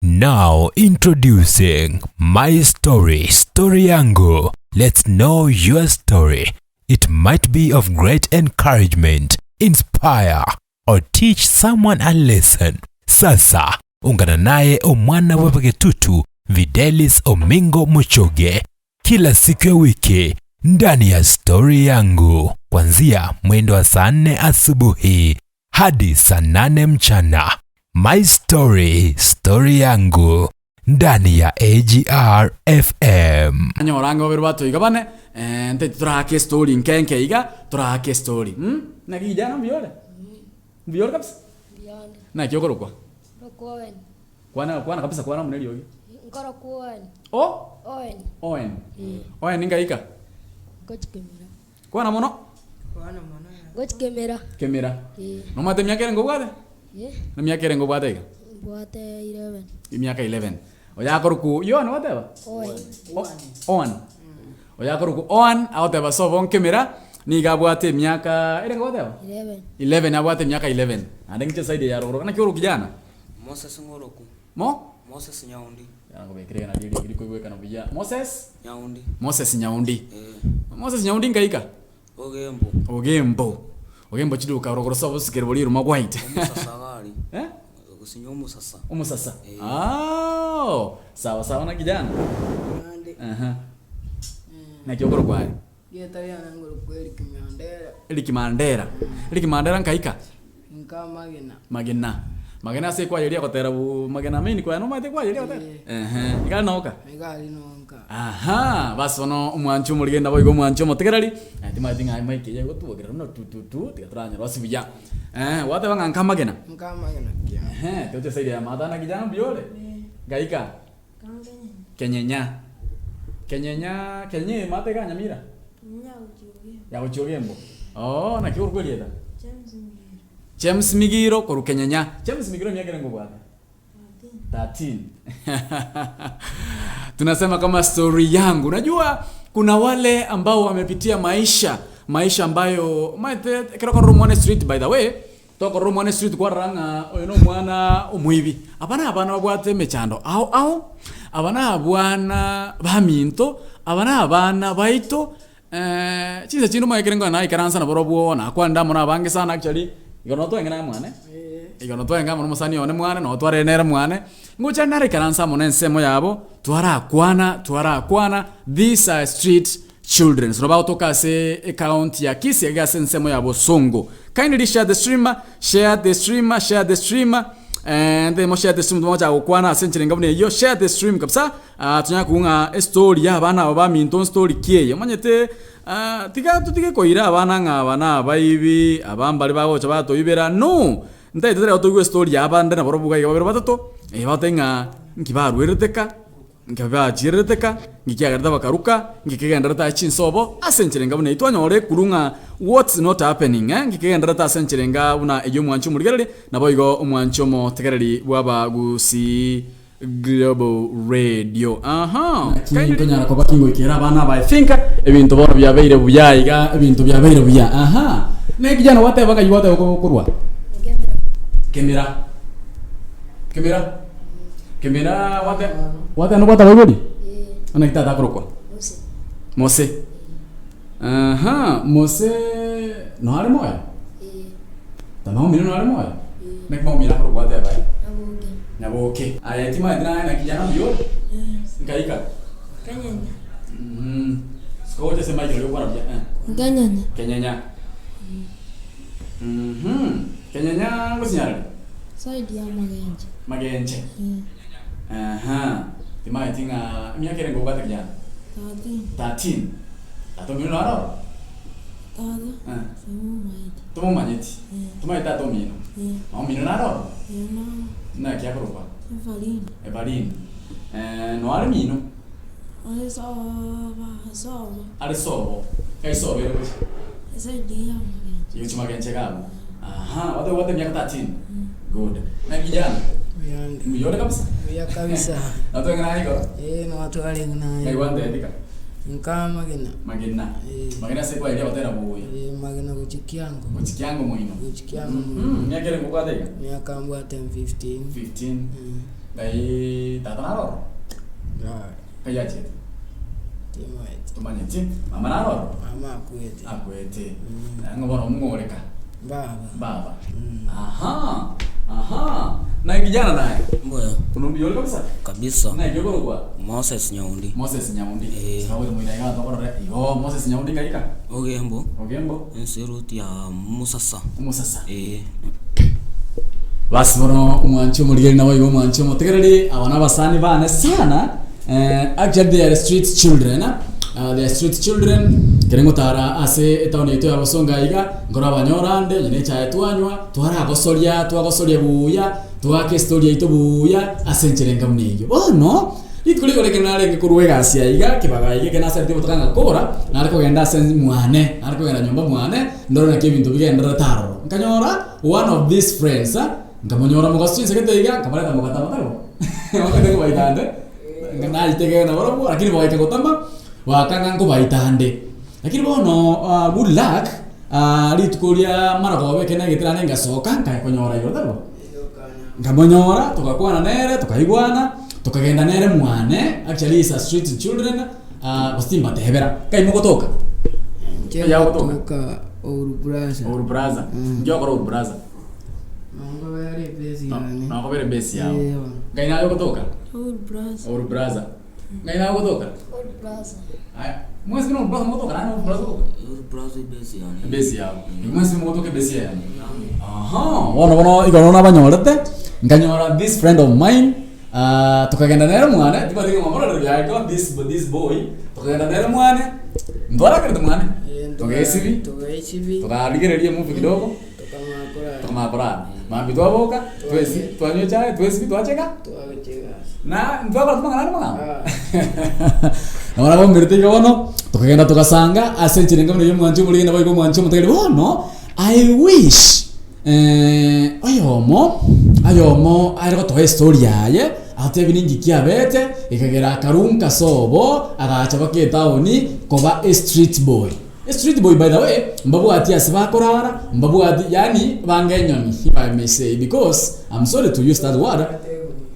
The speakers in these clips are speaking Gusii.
Now introducing my story, story yangu. Let's know your story. It might be of great encouragement, inspire, or teach someone a lesson. Sasa ungana naye omwana bw'abagetutu Videlis Omingo Muchoge kila siku ya wiki ndani ya Stori Yangu kuanzia mwendo wa saa nne asubuhi hadi saa nane mchana. My Story, Story Yangu ndani ya AGR FM. Nanyora ang'e babere batoiga bane, eh, ntaete toraake estory nke nke iga, toraake estory mh, naki kijana mbuya ore? Mbuya ore kabisa? Mbuyande. Naki okorokwa? Nkorokwa Owen. Kwana kwana kabisa kwana buna eriogi. Nkorokwa Owen. O? Owen. Owen. Eh. Owen ninkai ika? Ngochikemera. Kwana mono. Kwana mono ya. Ngochikemera. Kemera. Eh. Nomanyete emiaka ere ngobwate? Eh. Nemiaka ere ngobwate iga? Mbwate 11. Emiaka 11. Oyo akorokwa Yohana gwateba? Owen. Owen. Oyo akorokwa Owen agoteba sobo nkemera nigo abwate emiaka ere ngobwateba? 11. 11 abwate emiaka 11. Naende ng'iche side ya rogoro naki oroku kijana? Moses ng'oroku. Mo? Moses Nyaundi. Yara ngobekere iga nario eriogi rikoigwekana buya. Moses? Nyaundi. Moses Nyaundi. Eh. Moses Nyaundi nkaika? Ogembo. Ogembo. Ogembo chiduka rogoro sobo osikere boria eruma gwaite. Omusasa gari. Eh? Gosinya omusasa. Omusasa. Eh. Ah, sawa sawa naki jana? Naende Aha. Naki okorokwa aye? Rieta riane ngorokwa Eric Mandera. Eric Mandera. Eric Mandera nkaika? Nka Magena. Magena. Magena ase ekwaya eria egotera bu Magena main choir nomanyete ekwaya eria egotera? Ehe. Iga are noka? Iga are nonka. Aha, basi bono omwanchi omorigeni naboigo omwanchi omotegereri, eh, timanyeti ng'a emic eye egotwogerera buna tu tu tu, tiga toranyora ase buya. Eh, gwateba ng'a nka Magena? Nka Magena kia. Ehe, toche side ya maata naki jana mbuya ore? Nkaika? Kenyenya. Kenyenya, Kenyenya eye maate iga Nyamira? Yagochia Ogembo. Oo, naki okorokwa erieta? James Migiro korwa Kenyenya. James Migiro emiaka ere ngobwate? 13. Tunasema kama story yangu. Unajua kuna wale ambao wamepitia maisha, maisha ambayo maete ekero okorora omwana street by the way, Tokorora omwana esweet kwarora ng'a oyo na omwana omoibi. Aba na abana babwate emechando ao ao, aba na abwana baminto, aba na abana baito, chinsa chinde omanye ekere naikaransa nabarobwo nakwanire amo na abange sana actually, igoro noo tweng'e naye mwane, igoro noo tweng'e amo na omosani one mwane, noo twarere nere mwane, ngocha naraikaransa amo na ensemo yabo, twarakwana twarakwana, these are street Children nabo bagotoka ase ecounty ya Kisii iga ase ensemo ya Bosongo. Kindly share the stream, share the stream, share the stream. Eh, ndemo share the stream timogocha gokwana ase enchera enga buna eyio. Share the stream kabisa. Ah, tonyare kogwa ng'a estory ya abana aba baminto nstory ki eye. Omanyete ah, tiga totige koira abana ng'a aba na abaibi, aba mbare bagocha batoibera. No! Ntaete tari toigwe estory ya abande nabarobwo iga iga babere batato, eh, bagoteba ng'a nki barwerete ka. Nkabachiererete ka, ngekiagerete bakaruka, ngekegenderete ase chinsobo ase enchera enga buna eyio. Twanyora ekuru ng'a what's not happening eh, ngekegenderete ase enchera enga buna eyio omwanchi omorigereria, naboigo omwanchi omotegereri bw'Abagusii Global Radio. Aha. Naki ntonyara koba kingoikera abana aba I think ebinto bono biabeire buya iga, ebinto biabeire buya. Aha. Ne kijana gwateba ng'ai gwateba korwa? Kemera. Kemera. Kemera. Kemera gwate gwateba nobwate abaibori? Ee. Naki tata akorokwa? Mose. Mose. Aha, Mose noare moyo? Ee. Tata omino noare moyo? Ee. Naki mama omino akorokwa gwateba aye? Nyaboke. Nyaboke. Aye timanyeti naye naki kijana mbuya ore? Nkaika? Kenyenya. Mhm. Sika gocha ase emic nario okwana buya eh. Nkenyenya. Kenyenya. Mhm. Kenyenya ngosinyarare? Side ya magenche. Magenche. Aha. Timaeti ng'a emiaka ere ngobwate kijana? 13. 13. Tata omino naro? Tata. Eh. Timomanyeti. Tomomanyeti. Tomaeti tata omino? Eh. Mama omino naro? Eh naro. Naki akorokwa? Evaline. Evaline. Eh, noare mino? Are sobo, sobo. Are sobo. Kai sobo ere gochia? Eside ya magenche. Igochia magenche iga abwo. Aha, gwateba obwate emiaka 13? Good. Naki kijana? Mbuyande. Mbuya ore kabisa? Mbuya kabisa. Natweng'e naye igoro? Ee notwarenge naye. Naki gwantebia ka? Nka amagena. Magena. Ee. Magena ase ekwaya eria gotera buya. Ee magena gochia kiango. Gochia kiango moino. Gochia kiango moino. Mhm, emiaka ere ngobwate iga? Emiaka mbwate 15. 15. Ngai tata naro ororo? Ngai achiete? Timaeti. Tomanyeti. Mama naro ororo? Mama akwete. Akwete. Ng'o bono omong'oreka? Baba. Baba. Aha. Aha. Naye kijana naye? Mbuya. Ono mbuya ore kabisa? Kabisa. Naki okorokwa? Moses Nyaundi. Moses Nyaundi. Eh. Sababu moina iga tokorore igo Moses Nyaundi ngai ka? Ogembo. Ogembo. Enseruti ya Musasa. Omusasa. Eh. Basi bono omwanchi omorigeri naboigo omwanchi omotegereri, aba nabasani bane sana, eh, actually they are street children, eh, they are street children, ekero ngotara ase etown yaito ya Bosongo aiga, nkorabanyora ande, onye na echae twanywa, twaragosoria twagosoria buya, twaaka estory yaito buya, ase enchera enga buna eyio. Bono, rituko rigo ekero narenge korwa egasi aiga, ekebaga aiga ekero nasaretie omotoka ngakora, nare kogenda ase mwane, nare kogenda nyomba mwane, ndore naki ebinto bigendererete aroro. Nkanyora. One of these friends, nkamonyora mogaso chinsa gete iga, nkabareta mogatama tari bo? Bakagenda kobaita ande, naitegete nabarobwo lakini bagaika gotama, bakanga nkobaita ande. Lakini bono good luck, rituko ria maragoba ekero naigete naende ngasoka, nkaya konyora igoro tari bo? Nkamonyora, togakwana nere, tokaigwana, tokagenda nere mwane, actually is a street children, gose timbatebera, nkai mogotoka? Inche Oya gotoka. ngotoka Uhuru Plaza. Uhuru Plaza. Inki ogokora Uhuru Plaza? Nongobera ebesi yane. Nokobera ebesi yao. Eh, bono. Ngai naye ogotoka? Uhuru Plaza. Uhuru Plaza. Ngai naye ogotoka? Uhuru Plaza. Aya, mwesi buna Uhuru Plaza mogotoka naende Uhuru Plaza ogotoka? Uhuru Plaza ebesi yane. Ebesi yao. Mwesi mogotoka ebesi yane. Aha, bono bono igoro nabanyorete, nkanyora this friend of mine, ah, tokagenda nere mwane, tibwati ng'a omorero I got this, this boy, tokagenda nere mwane, ntwarakerete mwane, togesibi, Togesibi. tokarigereria emovie kidogo, Tokamanya korara. tokamanya korara. Mambia twaboka, twesi, twanywa echae, twesibi, twacheka, Twagacha egasi. na ntwakora tumang'ana ande amang'ana. Ah. Nabo nabaumerete iga bono, tokagenda togasanga ase enchera enga buna eywo omwanchi omorege naboigo omwanchi omotegereri bono, I wish oyomo, oyomo are gotoa estory yaye, atebie ninki kiabete, ekagera akarunka sobo, agacha mpaka etown koba a street boy. A street boy by the way, mbabwati ase bakorara, mbabwati yaani banga enyoni if I may say because I'm sorry to use that word,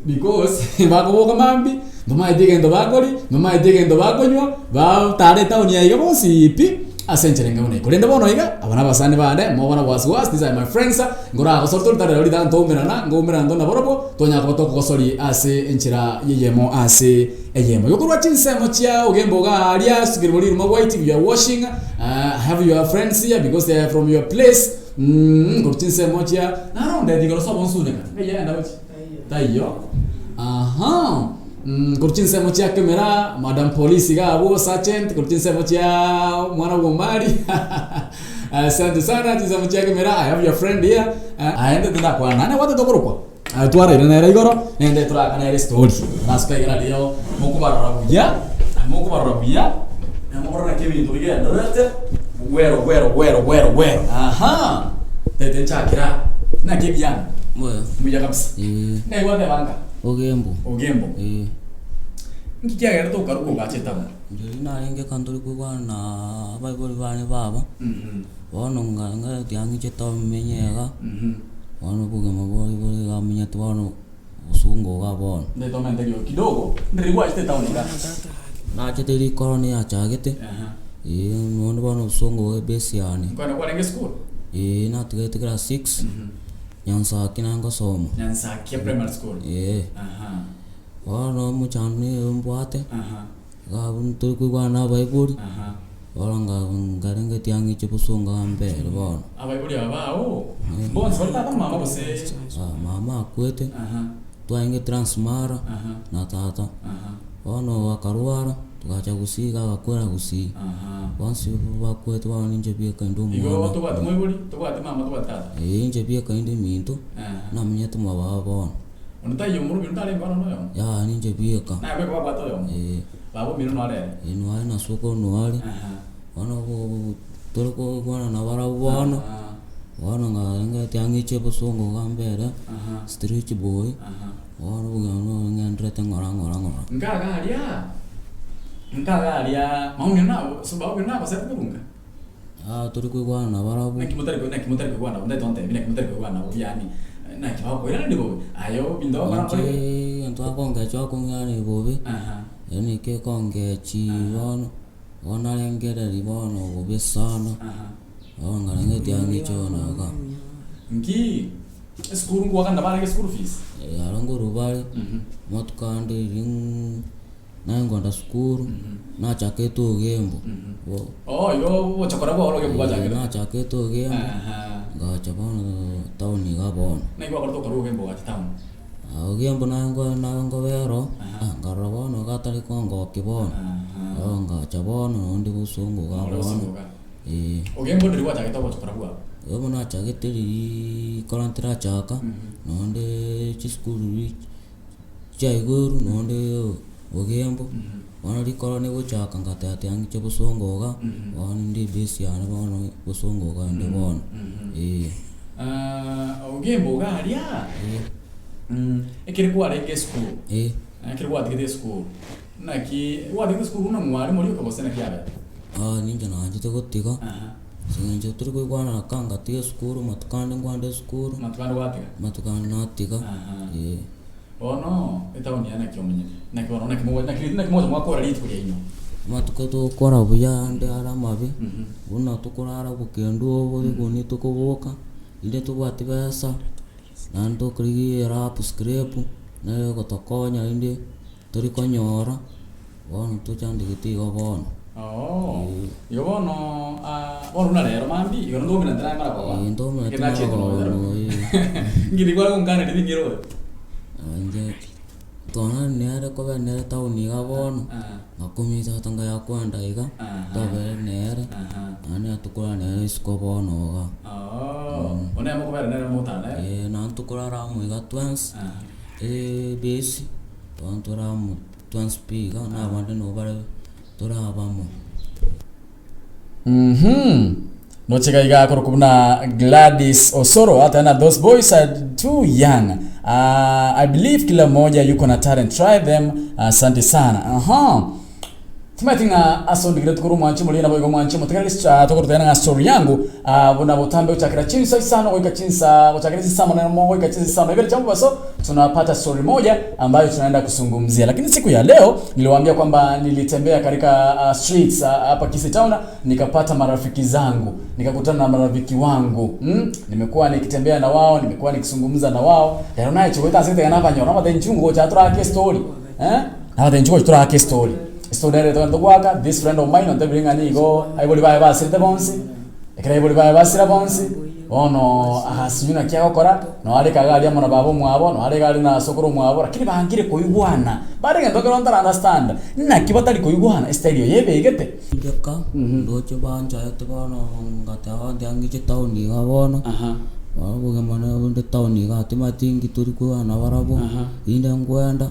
because bakoboka mambia, mbamaeti egento bakoria, mbamaeti egento bakonywa, batara etown aye iga bonsi pi. Ase enchera enga buna eye. Korende bono iga, aba nabasani bane, mobona wasi wasi, these are my friends, nkoragosori tori tari rirorio ntoumerana, nkoumerana ntore nabarobwo, twanyara koba tokogosori ase enchera y'eyemo ase eyemo. Igo korwa chinsemo chia ogemba iga aria, sukeri boria riruma white, you are washing, have your friends here because they are from your place, korwa chinsemo chia, naro ondetie igoro sobo nsuneka, ng'ai aenda gochia? Taiyo, ahaa. Korwa chinsemo chia Kemera, Madam Police iga abwo, Sergeant, korwa chinsemo chia omwana bwa Omari, asante sana, chinsemo chia Kemera, I have your friend here, aye ntete ndakwana naende gwatete okorokwa, aye twaraire nere igoro, naende torakane ere story, nasuka iga nario mokobarora buya, mokobarora buya, mokorora naki ebinto bigendererete, bwero bwero bwero bwero bwero, ahaa, ntete nchakere aa, naki ebiana, Mbuya. mbuya kabisa, Eh. ng'ai gwateba nka? Ogembo. Ogembo. Eh. Nki kiagerete okarokwa ogacha etaoni? Riria narenge ekero tori koigwana na abaibori bane baba, bono nga tiang'ichete tomenye iga, bono obogima bore bore iga amenyete bono bosongo iga bono. Nde tomente kidogo kidogo, ndiri gwachete etaoni iga? Nachete rikorona yachagete, eh bono bono obosongo iga ebase yane. Nkoenda kwarenge esukuru? Eh natigarete class six. Nyansaki naye ngosoma. Nyansakia Primary School. Ee. Aha. Bono omochando nigo mbwate, Aha. iga abwo ntori koigwana na abaibori, Aha. bono nga- ngarenge tiang'iche bosongo iga mbere bono. Abaibori aba bao, bonsi bari tata na mama gose? Ah, mama akwete, Aha. twarenge Transmara, Aha. na tata. Aha. Bono akarwara, togacha gusii iga agakwera gusii. Aha. Bonsi bakwete bono ninche bieka inde Igo omwana. tobwate moibori, tobwate mama, tobwate tata? Ee inche bieka inde eminto, Aha. namenyete mwa baba bono. Onde taiyo omorobio onde tarenge ororo noyomo? Yaya ninche bieka. Naye bweka babwate oyomo? Ee. Baba omino nore ere? Ee noare na sokoro noare. Aha. Bono bo tore kogwana nabarabwo bono, Aha. bono ngarenge tiang'iche bosongo iga mbere, Aha. street boy. Aha. Bono obogima bono ng'enderete ng'ora ng'ora ng'ora. Nkaga aria, nkaga aria, maumio nabo, so baumio nabasete korunga? Ah, tori koigwana nabarabwo. Naki motari naki motari koigwana nabo, ntaete ontebie naki motari koigwana nabo yaani. Naki bakoiraneria bobe? Aye ebinto ogokora nkore ki? Inche egento akongecha okong'iraneria bobe, Aha. yaani kekongechi bono, bono narengereria bono bobe sana, Aha. bono nkarengereria tiga ng'iche bono iga. Nki esukuru ngoakana barenge school fees? Aro nkorwa bare, amatuko ande riria naye nkoenda sukuru, nachakete ogembo, bo Oh igo ogochokora bwao oroge bwachakete. nachakete ogembo, Aha. ngacha bono town iga bono. Naki gwakorete okarwa ogembo ogacha town? Ogembo naye nko naye nkobera oo, nkarora bono iga atari kongokia bono, bono ngacha bono naende bosongo iga Ore bono, bosongo iga. eh. Ogembo ndiri gwachagete ogochokora bwao? Ogembo nachagete riria ekero ntarachaka, naende chisukuru riria chia igoro naende ogembo, bono rikoro nigochaka ngateba tiga ng'iche bosongo iga, bono ninde ebase yane bono bosongo iga inde bono, eh. Ogembo iga aria, ekere kwarenge esukuru, Eh. ekere gwatigete esukuru, naki gwatigete esukuru buna mwalimu oria oka gose naki yabete? Ninche naanchete gotiga, ase eng'encho tori koigwana aka ngatiga esukuru, amatuko ande nkwande esukuru, Amatuko ande gwatiga? amatuko ande natiga, eh. Bono etaoni eye naki omenyete? Naki bono naki mogo naki naki mogocha mwakora rituko riaino? Amatuko togokora buya ande are amabe, buna tokorara obokendu obo rigoni tokoboka, rinde tobwati besa, naende tokorigia erapu scrape, nere egotokonya rinde tori konyora, bono tochandegete igo bono. Oo, igo bono bono buna rero mambia, igo ntomerete naye maragoba. Eh, ntomerete Ekero nachiete maragoba, nonya. eh. Ng'iti kware gonkaneria ring'iro oyo? Inche twana nere kobe nere town iga bono, ngakumia tata ngaya kwenda iga, tobere nere, naende tokorara nere isiko bono iga. Oo, bono nere mokobera nere mogotara nere? Eh, naende tokorara amo iga twensi, ebase, bono tore amo twensi pi iga, na abande nabo bare tore abamo. Noche iga iga akorokwa buna Gladys Osoro ateba na those boys are too young I believe kila mmoja yuko na talent try them asante sana aha Timanyeti ng'a ase ondigire rituko ri'omwanchi omoria naboigo omwanchi omotegereri togototegerera ng'a story yangu buna botambe gochakera chinsa isano goika chinsa gochakera chinsa isano nemo goika chinsa isano na ibere chia mobaso tunapata story moja ambayo tunaenda kuzungumzia lakini siku ya leo niliwaambia kwamba nilitembea katika streets hapa Kisii Town nikapata marafiki zangu nikakutana na marafiki wangu Nimekuwa nikitembea na wao nimekuwa nikizungumza na wao rero naye chigoeta ase gete nabanyora nabate inchuo ngocha torake story nabate inchuo gocha torake story Story nere togende goaka this friend of mine ontebire ng'a nigo aibori baye basirete bonsi ekero aibori baye basira bonsi bono agasinywa naki agokora noo arenge iga aria amo na baba omwabo noo arenge are na sokoro omwabo lakini bangire koigwana bare egento ekero ntara understand naki batari koigwana estyle oyo ebegete. Ndeka ndoche banchaete bono ngateba tiga ng'iche town iga bono, bono obogima nonde town iga timanyeti nki tori koigwana nabarabwo, rinde nkwenda.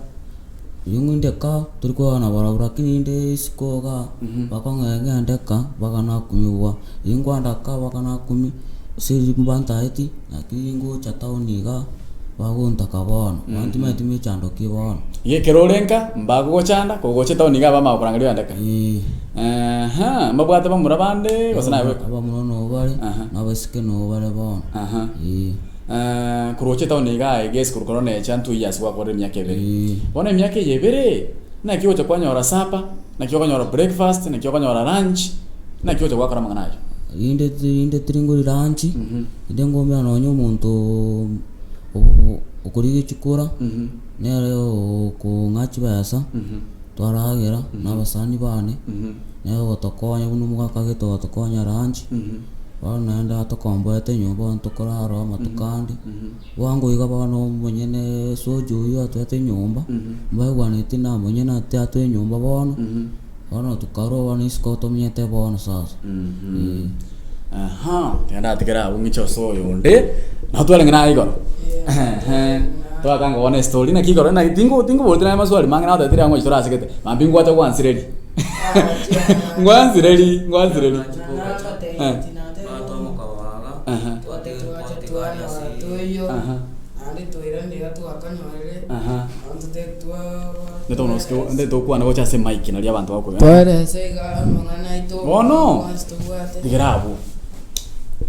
Riung'u inde ka, tori koegana barabwo, lakini inde isiko igaa, bakong'ea ng'ende ka, mpaka nakumigwa, riria nkoenda ka mpaka nakumia, ase riria mbantaeti, lakini ngocha town igaa, bagontaka bono, bono timanyeti mechando ki bono. Iga ekero ore nka, mbagogochanda, kogocha etown igaa bamanya gokorangeria ogende ka. Eeh. Eeh, mbabwate bamura bande, gose naye bweka? Abamura nabo bare, na abaiseke nabo bare bono, eeh. Korwa oche etown iga iga esukuru korwa necha ntwe years gwakorire emiaka ebere. Bono emiaka eye ebere, naki ogocha kwanyora supper, naki okonyora breakfast, naki okonyora lunch, naki ogocha gwakora amang'ana ayio. Rinde rinde tiri ngori lunch, rinde nkoumera nonye omonto okorigia chikura, nere okong'a chibesa, twaragera na abasani bane, nere ogotokonya buna omogaka gete ogotokonya lunch. Bono naende atokomboete nyomba bono tokorara ororo amatuko ande, bwango iga bono omonyene soja oywo atoete nyomba, mbaigwaneti na monyene ati atoe nyomba bono, bono tokarwa bono isiko tomenyete bono sasa eh. Aha, tiga ndatigere abwo ng'iche ase oyonde, nabo twarenge naye igoro, ehe, twakanga bono estory naki igoro naki tingo tinkoboreti naye maswali mange nagotebirie ng'a ngochi torasegete, mambia ngwacha gwansireria. Ngwansireria, ngwansireria. Ndete okwane gocha ase emic nario abanto bakoigwa. Bono, tigera abwo,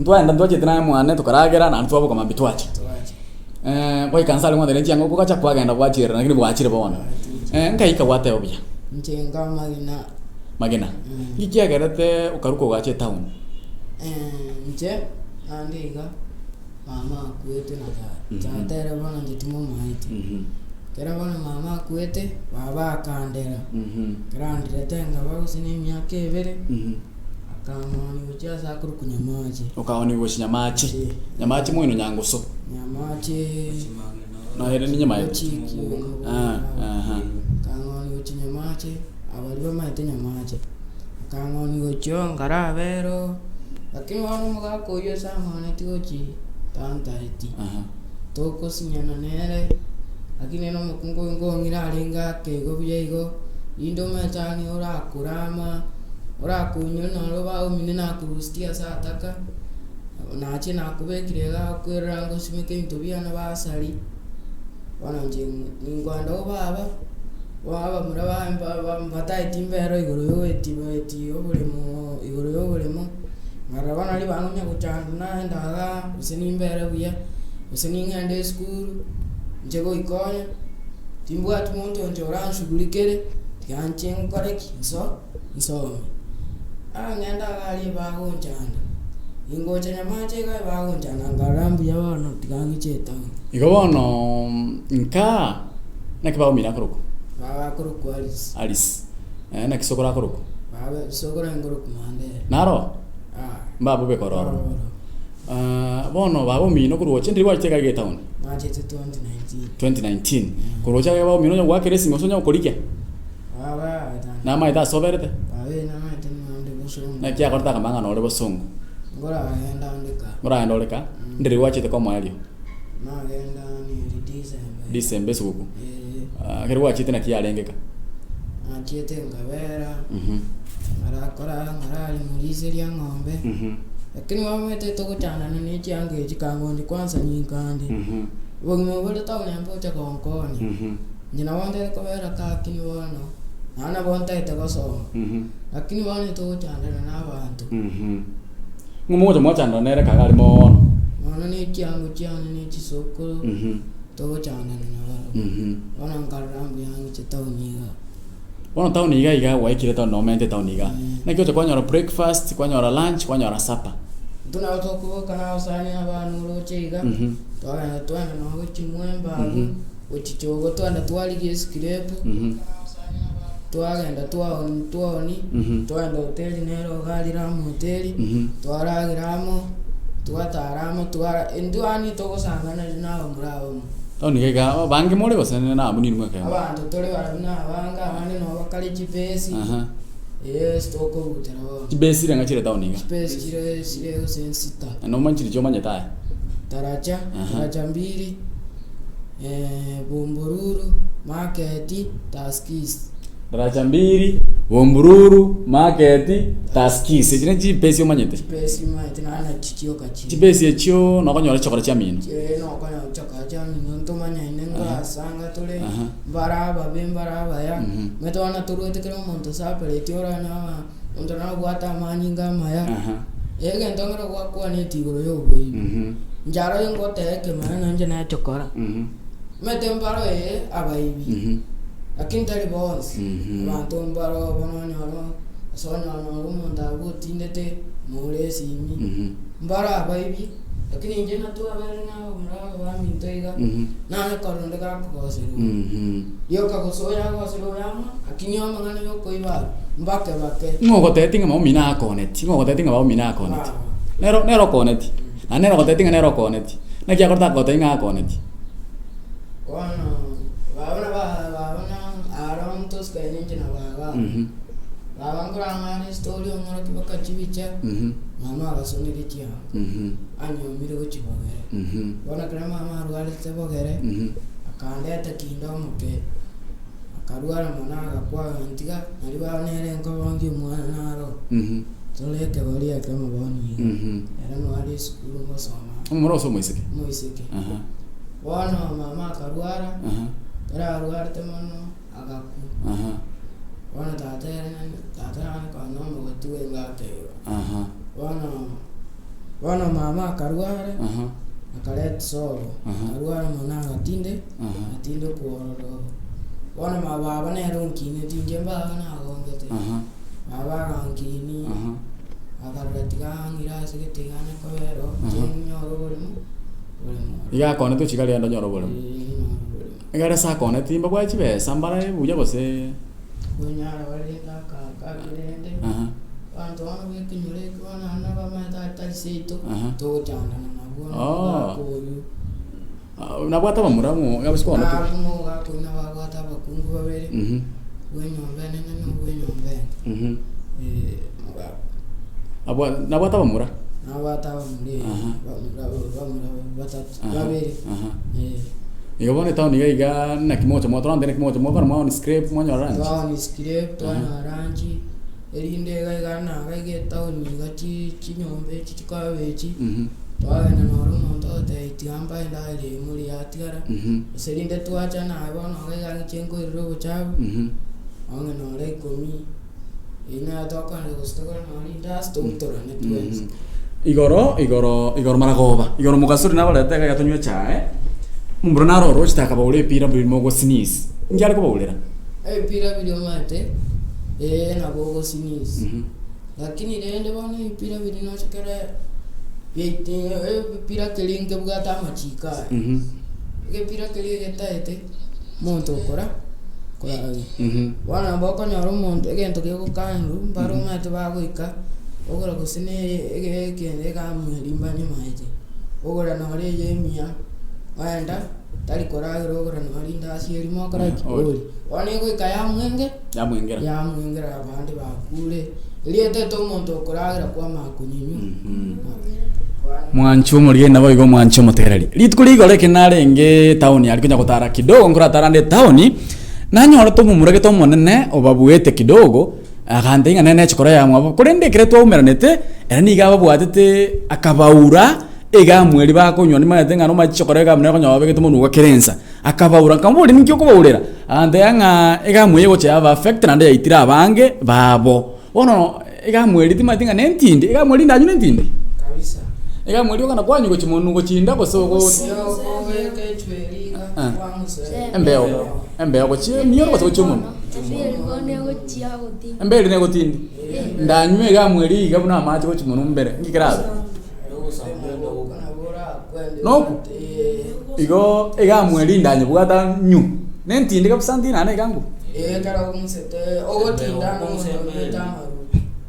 ntwaenda ntwachete naye mwane tokaragera naende twaboka mambia twacha. Gwaika nse aria mwatebire chianga okogacha kwagenda gwachierera lakini bwachire bono. Nkaika gwateba buya. Inche nkamagena. Magena. Nki kiagerete okarwa kogacha etown? Inche naende iga mama akwete na tata, tata ere bono inche timomaeti. Ekero bono mama akwete, baba akandera, ekero anderete nkaba gose na emiaka ebere, akang'onia gochia ase akorokwa Nyamache. Okaoniwa gochia Nyamache. Nyamache moino Nyangusu. Nyamache Noere ni Nyamache. Gochiki Ah, aha. Akang'onia gochia Nyamache, abaria bamaete Nyamache. Akang'onia gochia oo nkarabera oo, lakini bono omogaka oyio ase ang'onetie gochia tantaeti. Aha. Tokosinyana nere, lakini ere omokungu oyo nkong'ira arenge ake igo buya igo, rinde omanyete yaani orakorama, orakoinyore noro baumire nakorusirie ase ataka, nachie nakobekire igaa okwerora ngosimeke ebinto biane basari, bono inche ninkogenda o baba, bono abamura baye mba- ba mbataeti mbero igoro ya ogoeti goeti oboremo igoro ya oboremo. Nkarora bono ribaga ngonya gochanda naenda igaa, gose nimbere buya, gose ning'ende esukuru, inche goikonya, timbwati monto inche oranshughulikere, tiga nche nkore ki? Nso nsome. Bono ng'ende iga aria ebagonchanda, ningocha Nyamache iga ebagonchanda nkarora mbuya bono tiga ng'iche etown. Igo bono nkaa, naki baumire akorokwa? Baba akorokwa Alice. Alice. Naki sokoro akorokwa? Baba sokoro akorokwa Mandera. Naro? Ah. Mbabu bekororo. Ah, bono baba omino korwa oche ndiri gwachete iga etown? Nachete 2019. 2019. Korwa oche iga baba omino onye goakera esimi gose onye gokorigia? Baba Namaete asoberete? Baba namaete nonde bosongo. Naki akorete akamanya ng'a nore bosongo? Nkoragenda ande ka. Nkoragenda ore ka? Ndiri gwachete komoerio? Nagenda neri December. December esuguku. Ee. Ah, ekero gwachete naki yarenge ka? Nachiete nkabera, ngarakora ngararimuliseria eng'ombe, lakini bamaete togochandana ne chianga echi kang'ondi kwanza ninkande. Obogima bore town mbocha gonkonya. Inche nabo ntagete kobera ka lakini bono, naende nabo ntagete gosoma, lakini bono togochandana na abanto. Ng'o mogocha mwachandana nere kaga are moono. Bono ne chiango chiane ne chisokoro, togochandana nabarabwo. Bono nkarora mbuya ng'iche town igaa. Bono town iga iga gwaikire town nomente town iga. Naki ocha kwanyora breakfast, kwanyora lunch, kwanyora supper. Intwe nabo tokoboka na abasani abana oroche iga, twagenda twagenda nabo gochia mwembe abwo, gochia chogo twagenda twarigia escrape, twagenda twaoni twaoni, twagenda hoteli nere iga aria Ram hoteli, twaragera amo, twatara amo, twara intwe yaani togosangana na abamura abamo. Town iga iga abange more gose na abwo ninwe mweka? Abanto tore barabwo na abange, abande nabo bakare chibesi, yes tokorutera bono. Chibesi reng'a chire town iga? Chibesi chire chire gose nsita. Nomanye chiri chiomanyete aye? Taracha, taracha mbiri. Bombururu, Market, Tuskys. Daraja mbiri, Bombururu, Market, Tuskys. Echi ne chibesi omanyete? Chibesi omanyete naende nachi chioka chire. Chibesi echio nokonyora chikora chiamino? Ee nokonyora chikora chiamino ntomanyaine nkorasanga tore, mbare ababe mbare abaya, omanyete bono toruete kera omonto separate oranyore ng'a omonto nabwate amanyinga amaya, egento nkere gwakwaneti igoro ya oboibi. Inche aro ingoteba ekemanero na inche nechokora, omanyete mbaro ee abaibi, lakini tari bonsi, abanto mbaro bono onyore ase onyora nonye omonto abwo otindete more esimi, mbaro abaibi, lakini inche natwaberire na abamura aba baminto iga, nanye korora onde gakogoserwa, rioka gose oyo agosere oyo amo, lakini amang'ana ya okoiba abwo, mbake bake. Ng'o ogotebetie ng'a mama omino akoneti? Ng'o ogotebetie ng'a baba omino akoneti? Nero nere okoneti, naende nere ogotebetie ng'a nere okoneti. Naki akorete akogotebia ng'a akoneti? Bono baba na ba baba na aro ntosikaine inche na baba. Baba nkorang'ana estory ong'orokia mpaka chibicha, mama agasonire chianga, anyomire gochia bogere. Bono ekero mama arwarete bogere, akandeta kinde omoke, akarwara mono agakwa agantiga, nario baba nere nkobongia omwana naro. Tore ekegori ekemo bono iga, ere nigo are esukuru ngosoma. Omomura gose omoiseke? Omoiseke. Bono mama akarwara, ekero arwarete mono agakwa. Bono tata ere tata nare konya omogoti bwenga akeiba. Bono, bono mama akarwara. Akareta sobo, akarwara mono agatinde, agatinde kwororo. Bono baba nere onkineti inche mbaba nagongete. Baba agankinia, akarora tiga ang'ire ase gete iga anye kobera oo, inche nyore oboremo, oboremo oro. Iga akonete ochika rende onyore oboremo. Eeh nyore oboremo. Iga ere ase akoneti mbabwate chibesa mbare buya gose. Konyara barende akaaka ake rende, abanto bono ba ekenyoro eke bono naende nabamaete aria tari seito, togochandana nabwo omogaka oyio. Nabwate abamura mo abasike bono Nabo omogaka oyio nabo abwate abakungu babere, bwa enyomba enene na obwa enyomba enke, eh, omogaka. Abwa nabwate abamura? Nabwate abamura eh, bamura bamura batato, babere, eh. Igo bono etown iga iga naki mogocha mwatora nte naki mogocha mwakora mwa on scrape mwanyora lunch. Twa on scrape twanyora lunch, erinde iga iga naga iga etown iga chi chinyomba echi chikoba echi, twagenda noro omonto ogotebia tiga mbae endagera eye morie yatigara, gose rinde twacha naye bono iga iga ng'iche nkoirere obochafu, onye nore ikomi, eyio naye tokogenda gose togore nonye rindasi tobutorane twensi. Igoro igoro igoro maragoba, igoro mogasuri nabarete iga iga tonywe echae, omomura naro orochete akabaura epira mbiri mogosinis, inki are kobaurera? Ebipira biria omanyete, eh nabo ogosinis, lakini rende bono ebipira biria noche kere biaite ebipira keria nkebwate amachiko aye, egepira keria egetaete, omonto okora koragera. Bono nabo okonyora omonto egento gegokanwa mbare omanyete bagoika, ogora gose na ege egamweri mbanyemaete, ogora nore eye emiya, ogenda tari koragera ogora nore rindasi erimo okora ki? Oria. Bono egoika yamwenge Yamwengera. yamwengera abande bakure, erio etete omonto okoragera kwamanya konyenywa. Mwanche omorigeni naboigo mwanche omotegereri. Rituko rigoro eke narenge etown aria konya gotara kidogo nkoratara ande etown, nanyorete omomura gete omonene obabuete kidogo, agantebia ng'a nere ne echokora yamwabo, korende ekero twaumeranete, ere nigo ababwatete akabaura egamu eria bakonywa nimanyete ng'a nomanye chichokora egamu nere okonyora babegete monwe gwa kera ensa. Akabaura, nkamoboria ninki okobaurera? Agantebia ng'a egamu eye egocha yaba affect naende yaitire abange babo. Bono egamu eria timanyeti ng'a nentindi, egamu eria ndanywe nentindi? Kabisa. Egamu eria okogenda kwanywa gochia monwe gochia inda gose ogo Okobeka echweri iga, kwamusoera. Embeo, embeo gochia emioro gose gochia omonwe? Embeo eria negotindi? Ndanywe egamu eria iga buna amache gochia monwe mbere, nki kerabe? Noku? Igo egamu eria ndanyebwata nyu, nentindi kabisa ntindi naende iga nguru.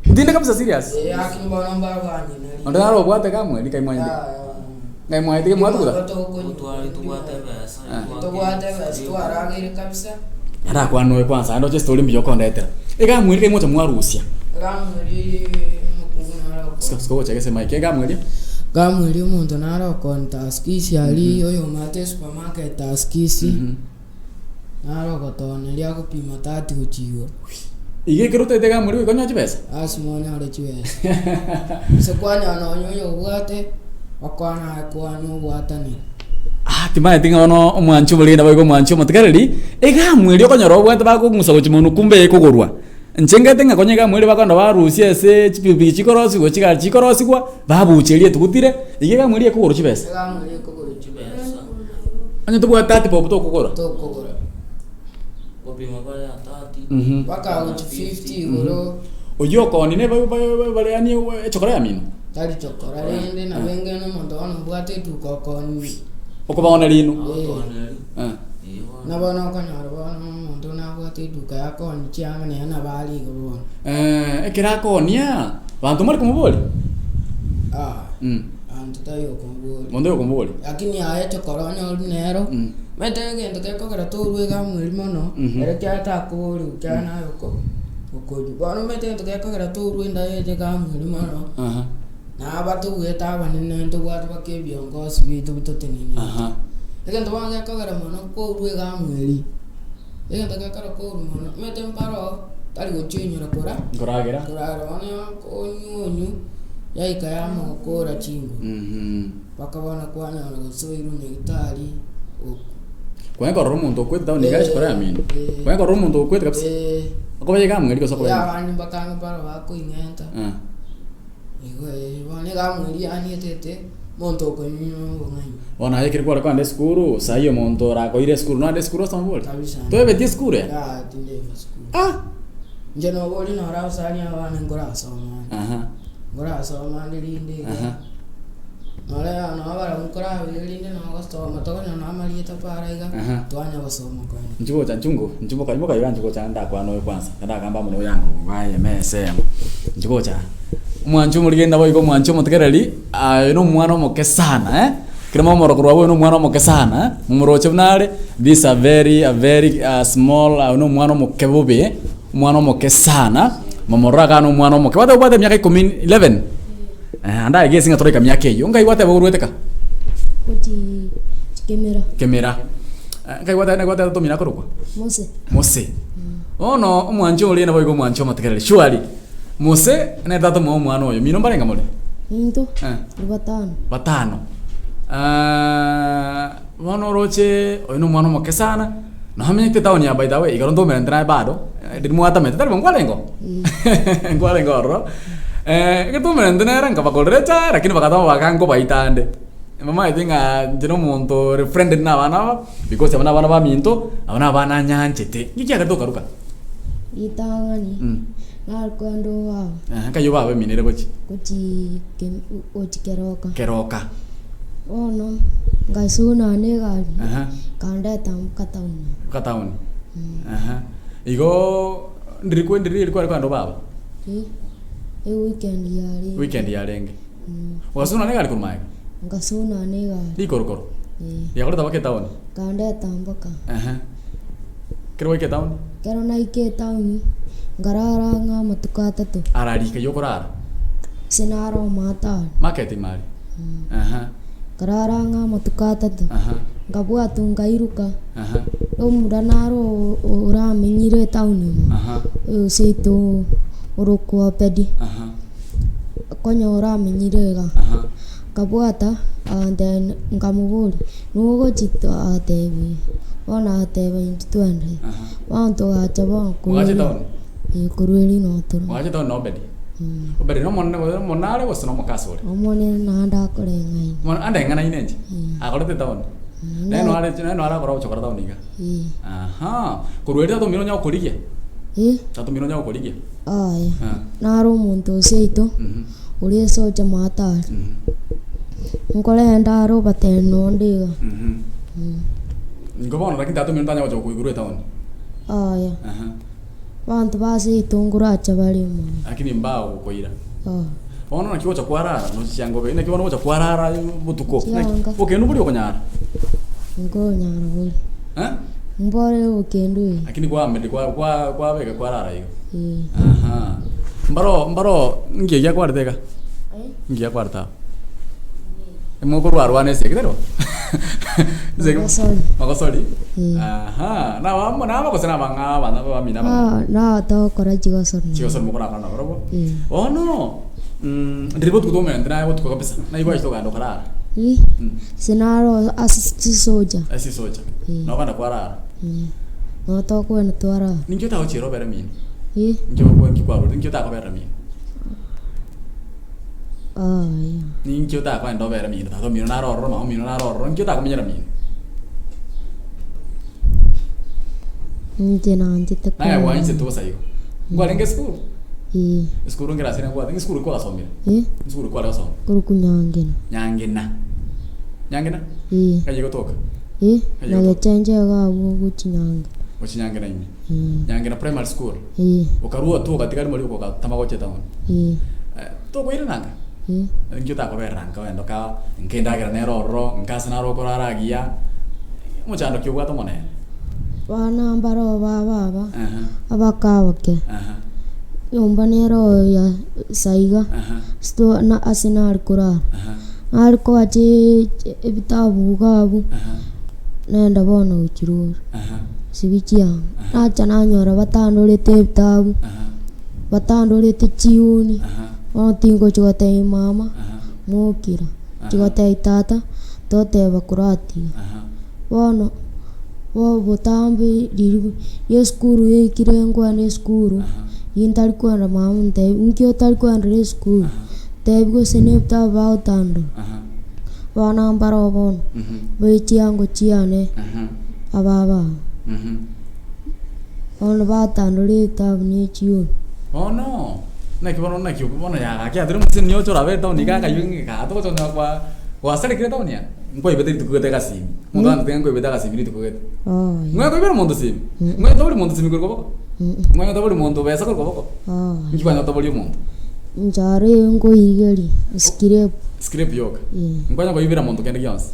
Ntinde kabisa serious. Onde naro obwate egamu eria nkaimwanyete, nkaimwanyete kemwatuguta. Arakwane oyo kwanza naende oche story mbuya okondetera. Egamu eria kaimocha mwarusia. Sika sika ogocha gese mic egamu eria. Gamu eria omonto nare okonta askisi aria oyomate esupermarket askisi, nare ogotoneria agopima tati gochia igoro. Iga ekero otaete egamu eria goika onyore chibesa? Lasima onyore chibesa. Gose kwanyora nonye oyobwate, okwana aye kwane obwatanire. Ah, timanyeti ng'a bono omwanchi oboriri naboigo omwanchi omotigareri, egamu eria okonyora obwate bakong'usa gochia monwe kumbe ekogorwa. Inche ngete ng'a konya egamu eria bakogenda barusia ase chipikipiki chikorosigwa chigari chikorosigwa, babucha eria etugutire, iga egamu eria ekogorwa chibesa. Egamu eria ekogorwa chibesa. Onye tobwate thirty bob tokogora. Tokogora. Gopima bare atati. Mpaka gochia fifty igoro. Oyio okoonia ne bare yaani echokora yamino. Tari chokora rende nabo engene omonto bono obwate eduka okoonia. Okobaoneria inwe. Agotooneri. Eh. Ee bono. Buna bono okonyora bono omonto nabwate eduka yakoonia chianga nere nabo are igo bono. Ekero akoonia, banto mbare komoboria? Ah, abanto tari okomoboria. Monto okomoboria. Lakini aye chokora onyore nero, omanyete egento gekogera torwa iga mweri mono, ere kiagera takoborigwa kiagera naye oko okonywa. Bono omanyete egento gekogera torwa endagera iga mweri mono, na abatobwete abanene ntobwate mpaka ebiongosi biaito bitotenenete. Egento bono gekogera mono korwa iga mweri, egento gekogera korwa mono, omanyete mbaroo tari gochionyora kora Nkoragera. koragera bono onywa onywa, yaika yamokora chinguru. Mpaka bono kwanyora gose oirwe nyagetari okwe. Kwanya korora omonto okwete town iga ase koramino. Eh. Kwanya korora omonto okwete kabisa. Eh. Okoba iga amweri gose okoba Eh, iga. abande mbakange mbaro bakoing'enta. Eh. Igo eh, bono iga amweri yaani etete. Omonto okonywa obong'aini. Bono aye ekero kware kogenda esukuru, saii omonto orakoire esukuru nogende esukuru osome bori? Kabisa. Toebetie esukuru eye? Yaya tindeba sukuru. Ah! Inche nobori noro abasani aba bane nkorasoma ande. Aha. Nkorasoma ande rinde iga. Aha. Nore nabo barabwo nkorabere rinde nogosoma tokonyora na amarieta para iga, Aha. twanya gosoma koenda. Inchuo gocha nchungu, inchuo moka moka iga inchuo gocha ndakwane oyo kwanza, ndagamba amo na oyango baye emesa eyemo. Inchuo gocha, omwanchi omorigeni nabo igo omwanchi omotegereri, aye na omwana omoke sana eh, ekero momoro korwa abwo oyo na omwana omoke sana eh, momoroche buna are, this a very a very small oyo na omwana omoke bobe, omwana omoke sana, momorore iga na omwana omoke. Gwateba obwate emiaka ikomi 11? Eh, ande aye gese ng'a toraika miaka eyio, nkai gwateba orwete ka? Gochi Kemera. Kemera. Nkai gwateba naki gwateba tomina korokwa? Mose. Mose. Bono omwanchi oria naboigo omwanchi omotegereri surely. Mose nere tata omwabo omwana oyo, mino mbarenge more? Into Eh. turi batano. Batano. Bono oroche oyo na omwana omoke sana, nomenyete etown ya by the way, igoro ntomerente naye bado, riria mwatamete tari bo nkwarenge oo? Nkwarenge ororo, ekero twaumerente nere nkabakorera echae lakini bagatama bakankobaita ande. Bamaete ng'a inche na omonto ore friendly na abana aba, because aba na abana baminto, aba na abana nyanchete. Nki kiagerete okaruka? Ritang'ani nare kogenda obaba. Ehe, nkai obaba eminere gochia? Gochii Kem- gochia Keroka. Keroka. Bono ngasuna na egari, Aha. ekandeta mpaka town. Mpaka town. Aha. Igoo ndiri kwe ndiri eri kware kogenda obaba? Eh, eweekend yarenge. Weekend yarenge. Ogasuna na egari korwa magega? Ngasuna na egari. Rikorokoro? Eh. Riakoreta mpaka etown? Ekandeta mpaka. Ehe. Ekero gwaika etown? Ekero naika etown, nkarara ang'e amatuko atato. Arari kaywo okorara? Ase naro omoatari. Market ime aria? Aha. Nkarara ang'e amatuko atato. Aha. Nkabwatwa nkairuka. Aha. Omura naro oramenyire etown ime. Aha. Oyo seito orokwa Obedi. Aha. Konya oramenyire iga. Aha. Nkabwata agantebia nkamoboria, nigo ogochia agatebia bono agateba intwe twende. Aha. Bono togacha bono korwa Mwagacha erio etown? eh, korwa erio noo tore. Mwagacha etown na Obedi? Obedi nomonene gose omonare gose nomokasi ore? Omonene naende akoreng'aina. Mono ande eng'anaine inche? Akorete etown? Nere noo are nere noo arakora gocha gokora town iga? Eh. Ahaa, korwa erio tata omino onya gokorigia? Eh. Tata omino onya gokorigia? Aya, naro omonto o seito, oria esocha maatari, nkorenda are obatebia nonde iga. Ingo bono lakini tata omino tanya gocha gokoigurwa etown. Aya, abanto ba seito nkoracha bare mono. Lakini mbagokoira. Ah. Bono naki ogocha kwarara nochi chianga obe naki bono ogocha kwarara botuko. Chianga. Okendu bori okonyara? Nkonyara bori. Eh? Mbore okendu eh. Lakini kwamedi kwa kwa kwabeka kwarara igo. Eh. Aha. Mbaro mbaro nki egia kwarete iga? Nki giakwarete aba? Mokorwarwana esegi tari bo? Esegi Magosori. Magosori? Eh. Aha. Nabamo naba gose nabang'aa abana bamino abang'ao? Ah, natogokora chigosori. Chigosori mokorakora nabarobwo? Eh. Bono ndiri botuko tomerente naye botuko kabisa, naigwa aye togenda okarara. Ih, ase naro ase chisoja. Ase chisoja. Eh. Nogenda kwarara. Eh. Nabo tokogenda twarara. Ninki otagochiera obere mino? Eh. Ninki okwa ninki kwarorire ninki otakoberera mino? Aya. Ninki otakoenda obere mino tata omino naro ororo mama omino naro ororo ninki otakomenyera mino? Inche nanchete Naye kogenda. gwanchete bosa igo. Nkwarenge esukuru? Eh. Esukuru nkerase ere nkwate, esukuru kwagasomire? Eh. Esukuru kware gosoma? Korokwa Nyangena. Nyangena. Nyangena? Eh. Ng'ai egotoka? Eh, Ng'ai na egotoka? gechenche iga abwo gochia Nyangena. Gochia Nyangena ime. Eh. Nyangena primary school. Eh. Okarua tu ogatigari moria ogatama gochia etown. Eh. Tokoirana nka? Eh. Ninki otakoberera nka ogende oka nka endagera nere ororo, nka ase naro okorara agiya, omochando ki obwate omonene? Abana mbaro ba baba, Ehe. abakaboke, Ehe. nyomba nere oyo ya saiga, Ehe. sto na ase nare korara. Ehe. Nare koa chi ebitabu iga abwo, Ehe. nenda bono gochirora, Ehe. sibi chianga. Nacha nanyora batandorete ebitabu, Ehe. batandorete chiuni, Ehe. bono tingochi gotebia mama, Ehe. mokira, nchi gotebia tata, toteba koratiga. Ehe. Bono, bo botambe riria esukuru yaikire nkoenda esukuru, ntari koenda mama ontebia nki otari koendera esukuru, ntebi gose na ebitabu bagotandora. Ehe. Abana mbaro bono, be chiango chiane, ababa aba. Bono batandora etaabu ne echioni. Bono, naki bono naki okwo bono yagaki atire omosini oche orabe etown iga akaywo ng'a igaa togocha konyora kwa gwasarekire etown aya, nkwaibete rituko gete egasimi, omonto aganchete ng'a nkwaibete agasimi rituko gete. Yaya. Ng'we koibera omonto simi? Ng'we tabori monto simi korwa koboko? Ng'we tabori monto besa korwa koboko? Yaya. Inki kwanya gotaboria omonto? Inchara eye nkoigeria, escrape. Scrape yoka? Eh. Nkwanya koibera monto kende gionsi?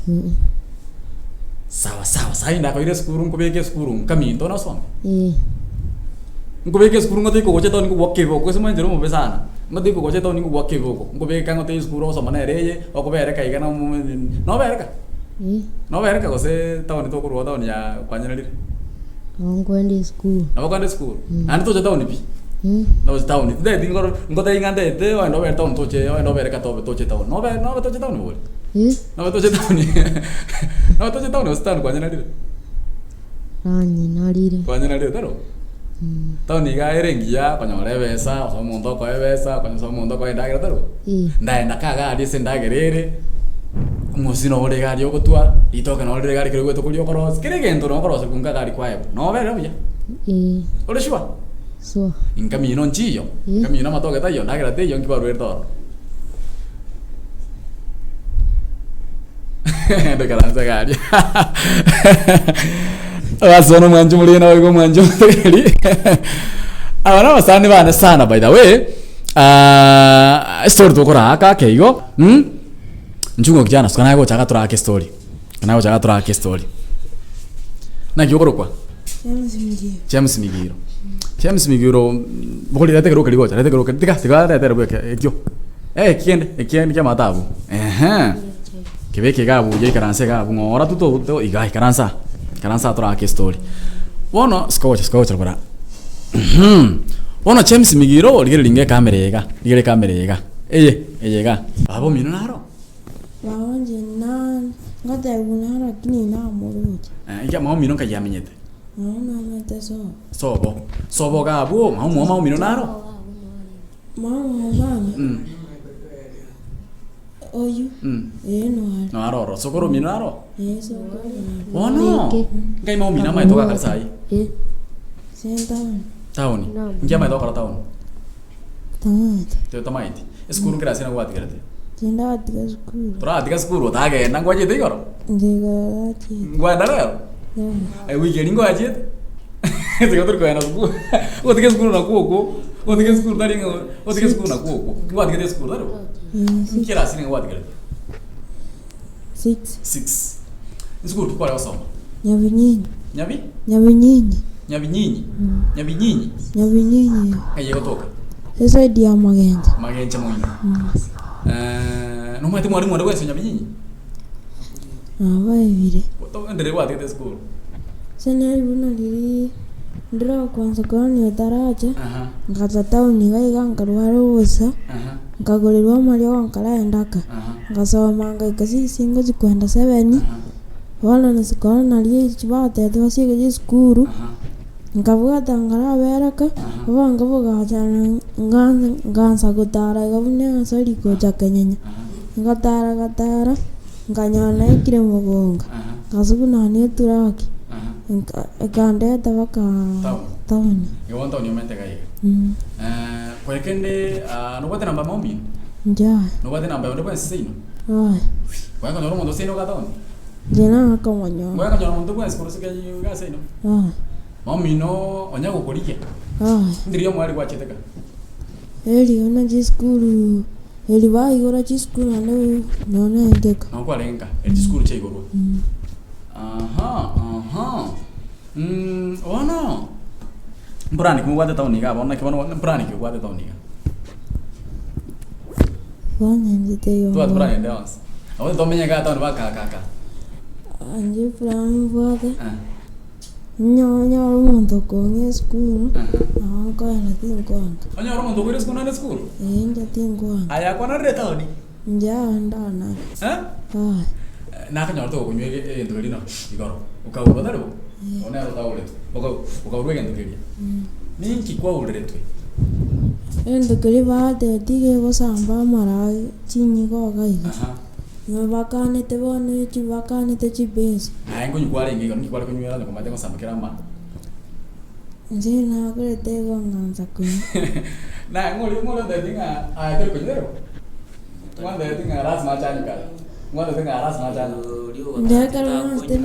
Sawa sawa, saii ndakoire esukuru nkobeke esukuru nkaminto nosome? Eh. Nkobeke esukuru ngotiga kogocha etown nkogwaka eboko ase mwanchera omobe sana, ngotiga kogocha etown nkogwaka eboko, nkobeka ngotebi esukuru osoma nere eye, okobereka iga na nobereka? Eh. Nobereka gose town tokorwa town ya kwanyararire? Nabo nkoenda esukuru. Nabo okoenda esukuru? Naende tocha town pi? Noche town, tintageti nkoro ngotebi ng'a ntagete ogende obere town toche ogende obereka tobe toche town, nobe nobe toche town bori? Eh. Nobe toche town nobe toche town gose town kwanyararire? Nanyinarire. Kwanyararire tari bo? Town iga ere engiya okonyora ebesa, osoe omonto okoe ebesa, okonyosa omonto okoe endagera tari bo? Eh. Ndaenda ka iga aria ase endagera ere, omosii nobo ore iga aria ogotwa, ritoke noro rire iga aria ekero oigwete koria okorosia, kera egento nabo okorosia korwa nka iga aria kwaebwa, nobere buya? Eh. Ore sure? Sure. Inka mino nchiyo, inka mino amatoke taiyo, endagera teiyo, nki barwerete ororo? Ndoikaranse iga aria. Basi bono omwanchi omoriri naboigo omwanchi omotegereri. Aba na abasani bane sana by the way, estory tokoraaka ake igo, nchungo kijana suka naye gocha iga torake estory, naye gocha iga torake estory. Naki okorokwa? James Migiro. James Migiro. James Migiro, bori reta ekerogo keria gocha, reta ekerogo keria, tiga tiga reta ekerogo eke ekio. Eh ekiende, ekiende kia amato abwo, ehe. Kebeke iga abwo buya ikaranse iga abwo ng'ora tu to to iga ikaransa aa, ikaransa aa torake estory. Bono sika gocha sika gocha rora, bono James Migiro rigereria inga ekamera eye iga, rigereria ekamera eye iga, eye eye iga. Baba omino naro? Baba inche na ngotebiwa naro lakini namoroche. Inki mama omino nkai amenyete? Mama namenyete sobo. Sobo, sobo iga abwo, mama omwabo mama omino naro? Mama omwana oyio ee noare. Noare oro, sokoro omino naro? Ee sokoro nare. Bono, nkai mama omino amaete ogakora saii? Ase town. Town, inki amaete gokora town? Tamaeti. Totamaeti. Esukuru nkere ase nagwatigerete? Tindatiga esukuru. Toratiga sukuru otagenda ngwachete igoro? Inche igoro nachete. Ngwenda rero? Yaya. Ewiki eria ngwachete? Tiga tori kogenda sukuru. Ogotiga esukuru nakwo okwo, ogotiga esukuru tari ng'a ogotiga esukuru nakwo okwo. Ngwatigete esukuru tari bo? Nki erasi nigo gwatigerete? Six. Six. Esukuru ki kware gosoma? Nyabinyinyi. Nyabi? Nyabinyinyi. Nyabinyinyi? Nyabinyinyi? Nyabinyinyi. Ng'ai egotoka? Eside ya Magenche. Magenche moino. Nomanyete mwalimu onde bwensi o Nyabinyinyi? Nabaebire. Ndire gwatigete esukuru? Ase nari buna riria ndire okwansa korania otaracha, ngacha town iga iga nkarwara obosa, nkagorerwa amariogo nkarenda ka, ngasoma ngaika six ngochi kwenda seven, bono nasikora nario echi batebete basieke chisukuru, nkabwata nkarabereka, obongo bogacha ngansa gotara iga buna egosori gocha kenyenya, ngatara gatara. Nkanyora naikire mogonga, ngasuguna ne eturaki, ekandeta mpaka Town. town. Igo bono town omanyete iga iga. Mm. Konya kende nobwate namba ya omino? Inche Nobwate namba ya onde bwensi seino? aye. Konya konyora omonto seino iga town? Inche nakomonyora. Konya konyora omonto bwensi korwa ase iga seino? Aye. Omino onya gokorigia? Aye. Ndiri omwari gwachete ka? Erio na chisukuru Eri baigora chisukuru naende nonya nengeka. Nabo kwarenge nka eri chisukuru chiaigorwa. Aha, aha. Bono, mpurani ki mobwate town igaa bono naki bono mpurani ki obwate town igaa? Bono inche teiyo Tobwati purani ende yonsi. Nabo tomenye igaa town baka aka aka. Inche epurani mbwate, Eh. Nyore omonto okong'a esukuru, nabo nkoenda tinkoanga. Onyore omonto okoira esukuru naende esukuru? Ee inche tinkoanga. Aye akwanarire etaoni? Inche aa ndanare. Eh? Aye. Nakonyora togokonywa egento keria no igoro, okaurwa tari bo? Obo nere otauretwe, okaurwa egento keria. Ninki kwaureretwe? Egento keria batebeti gegosamba amara chinyigo iga iga. Aha. Nigo bakanete bono echi bakanete chibesa. Aye nkonywa kwarenge igo, ninki kware konywera onye komanyete gosamba kera amang'ana? Inche nakorete igo ngansa konywa. Naye ng'ori ng'ori ontebeti ng'a aye tori konywerwa? Ng'ontebeti ng'a lasima achanywe kare, ng'ontebeti ng'a lasima achanywe. Inche ekero nachete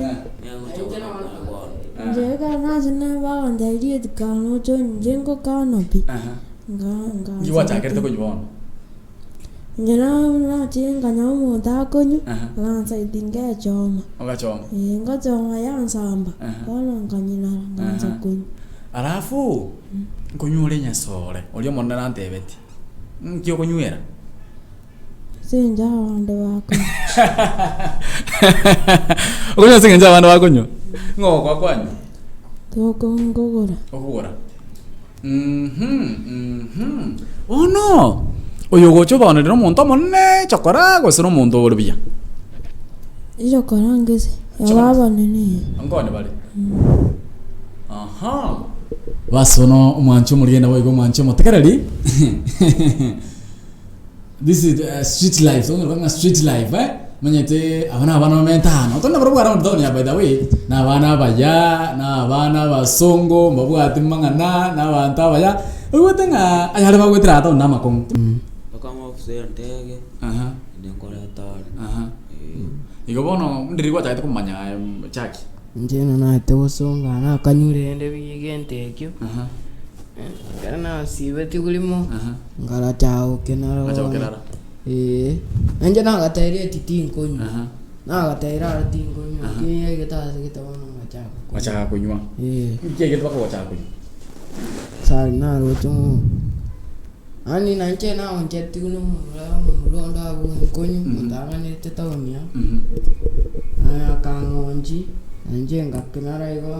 inche ekero nachete bagontebirie tikana oche onywe inche ngokana pi, Nki ngansa gwachakerete goteba. konywa bono? Inche nachire nkanyora omonto akonywa, Aha. agansaiti ngechoma. Ogachoma. Ee, ngochoma yansamba, Aha. bono nkanyinara ngansa Aha. konywa. Alafu, nkonywa ore nyasore, oria omonene nantebeti, nki okonywera? Ase eng'encho abande bakonywa. Okonywa ase eng'encho abande bakonywa? Ng'o ogokoa kwanywa? Toko nkogora. Okogora. Mhm, mhm. Bono, oyo ogocha obaoneria nomonto omonene chokora gose nomonto ore buya? Echokora ngese, Chokora. aba abanene. Nkone bare. Aha. Basi bono omwanchi omorigeni naboigo omwanchi omotegereri This is the street life, tokonyora ng'a street life eh, omanyete aba na abana bamente ano, tore nabarabwo around town eye by the way, na abana abaya, na abana abasongo, mbabwati mang'ana, na abanto abaya, oigwete ng'a ayare bagwetera aa town na amakong'u. Mpaka amaofisi ya endege, Aha, ende nkoreta are. aha. Eh. Igo bono ndiri gwachagete komanya aye Jackie? Inche nanaete gosonga nakanyure rende buya egento ekio, Aha, ekero nasibetie rimo, aha. ngaracha gokenara Ngacha bono. gokenara. Eeh, nainche nagatebirie eti tinkonywa, Aha. nagatebirie aro tinkonywa lakini yaigete ase gete bono ngachaka konywa. Gwachaka konywa. Eeh. Nki kiaigete mpaka ogachaka konywa? Sari naroche ng'o yaani nainche naonchetigwe na omomura omomura onde abwo nkonywa otang'anete town aa, akang'onchi nainche ngakenara igo,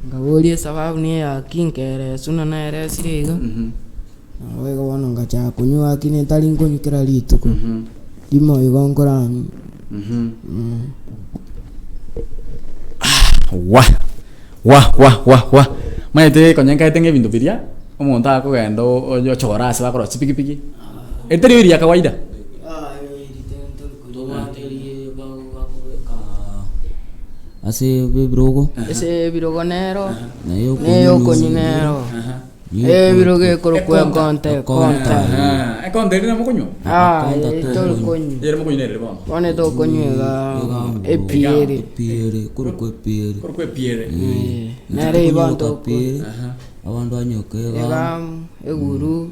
nkaboria esababu na eyaki nkaereswa buna naeresire iga, nabo igo bono ngachaka konywa lakini ntari nkonywa kera rituko, rimo igo nkoranywa. Wah! Wah wah wah wah! Omanyete konya nkaete ng'a ebinto biria, omonto akogenda ochore ase bakorosia chipikipiki, eri tari oiri ya kawaida. Tobwate eria bakobeka ase ebirogo. Ase ebirogo nero, Naye na eyokonywa nero. Ebirogo ekorokwa ekonta ekonta. Ekonta eria nabo mokonywa? Ah, Ekonta eye tokonywa. tori konywa. Ere mokonywa nere bono. Bono tokonywa iga epieri. Epieri, korokwa epieri. Korokwa epieri. Eh, nere igo Tokonywa toko- epieri, abanto banyoka Iga egamu. eguru.